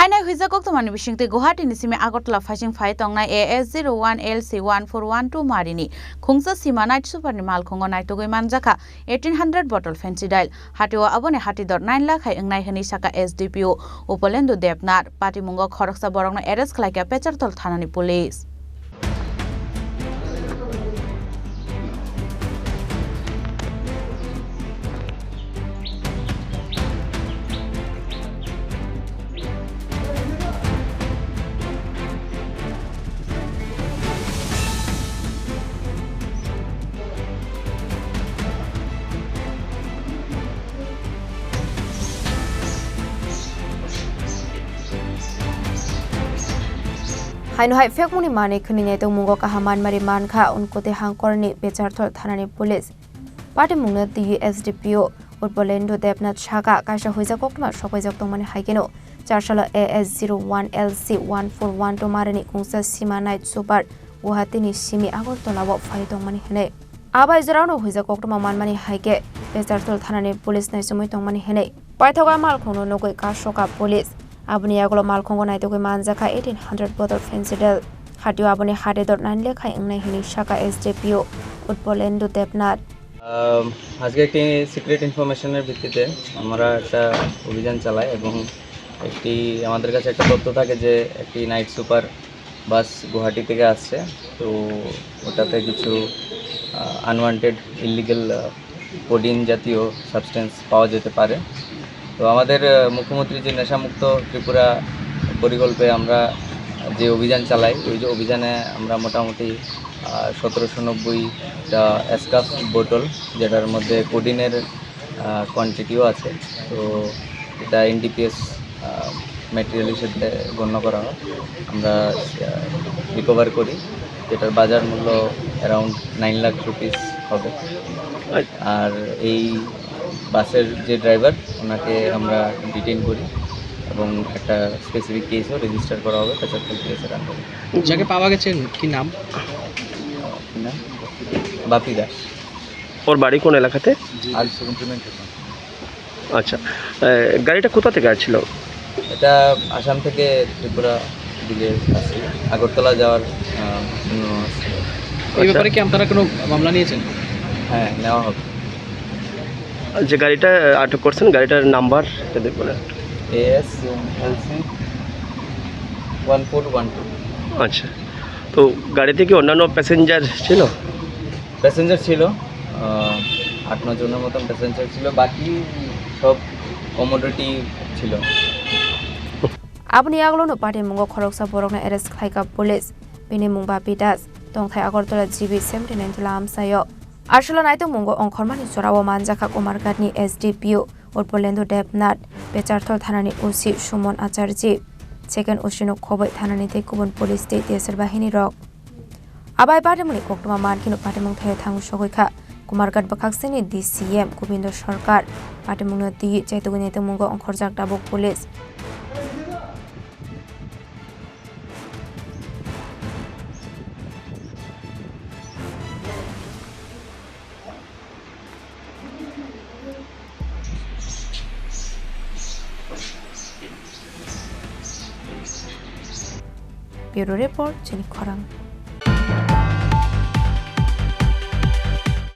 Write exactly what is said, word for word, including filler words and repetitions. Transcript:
Nai huijak koktwmani bisingtwi Guwahati ni simi Agartala phaising phai tongnai A S zero one L C one four one two marini khungsa sima night super ni malkhungo naitugwi manjakha eighteen hundred bottle Phensedyl. Hatio aboni hati dor nine lakh hai wngnai hwnwi saka S D P O Upalendo Debnath. Patimungo khoroksa borokno arrest khlaikha Pecharthal thanani police. Haino hai phekmungni manwi khwnwi naitokmungo kaham manmari mankha Unkuti hangkorni Pecharthal thanani police. Patimungno twi S D P O Utpalendo Debnath saka kaisa huijak koktwma sokpaijak tongmani hai kheno charsalo A S zero one L C one four one two marini khungsa sima night super Guwahati ni simi Agartala o phai tongmani hwnwi. Abai jorano huijak koktwma manmani hai khe Pecharthal thanani police naisomwi tongmani hwnwi paithago a malkhungno nugwi kasoka police. Aboni yagulo malkhungo naitugwi manjakha eighteen hundred bottle Phensedyl. Hatio aboni hati dor nine lakh hai wngnai hwnwi saka S D P O Utpalendo Debnath. আম, আজকে একটি সিক্রেট ইনফরমেশনের ভিত্তিতে আমরা একটা অভিযান চালাই এবং একটি, আমাদের কাছে একটা তথ্য থাকে যে একটি নাইট সুপার বাস গুয়াহাটি থেকে আসছে। তো ওটাতে কিছু, আহ, আনওয়ান্টেড ইলিগাল, আহ, কোডিন জাতীয় সাবস্টেন্স পাওয়া যেতে পারে। তো আমাদের, আহ, মুখ্যমন্ত্রী যে নেশামুক্ত ত্রিপুরা পরিকল্পে আমরা যে অভিযান চালাই, ওই যে অভিযানে আমরা মোটামুটি, আহ, সতেরোশো নব্বইটা স্কাফ বোতল, যেটার মধ্যে কোডিনের, আহ, কোয়ান্টিটিও আছে। তো এটা এনডিপিএস, আহ, ম্যাটেরিয়াল হিসেবে গণ্য করা হয়। আমরা, আহ, রিকভার করি, যেটার বাজার মূল্য অ্যারাউন্ড নাইন লাখ রুপিস হবে। আর এই বাসের যে ড্রাইভার, ওনাকে আমরা ডিটেইন করি এবং একটা স্পেসিফিক কেসও রেজিস্টার করা হবে পঁচাত্তর কেসের আন্ডারে। যাকে পাওয়া গেছে কি নাম? কি নাম? বাপি দাস। ওর বাড়ি কোন এলাকাতে? আর সেভেন্টি নাইন। আচ্ছা, এ, গাড়িটা কোথা থেকে আসছিল? এটা আসাম থেকে ত্রিপুরা দিকে আসছিল, আগরতলা যাওয়ার, আহ, জন্য আসছিল। এই আচ্ছা। ব্যাপারে কি আপনারা কোনো মামলা নিয়েছেন? হ্যাঁ, নেওয়া হবে। যে গাড়িটা আটক করছেন, গাড়িটার নাম্বার যদি বলেন। AS LC one four one two. আচ্ছা, তো গাড়িতে কি অন্যান্য প্যাসেঞ্জার ছিল? প্যাসেঞ্জার ছিল, আহ, আট ন জনের মতন প্যাসেঞ্জার ছিল, বাকি সব কমোডিটি ছিল। Aboni yagulono patimungo khoroksa borokno arrest khlaikha police. Bini mung Bapi Das, tongthai Agartala G B seventy nine Tula amchaio. Aswla naitokmungo ongkhormani jorao manjakha Kumarghatni S D P O Utpalendo Debnath, Pecharthal thanani O C Sumon Acharji, second O C no khoboi thanani tei kubun police tei T S R bahinirok. Abai patimungni koktwma mankheno patimung thaio thang sogwi kha Kumarghat bwkhaksini D C M Gobindo Sarkar. Patimungno twiwi chaitugwi naitokmungo ongkhorjak tabuk police. Bureau Report, Chini Khorang.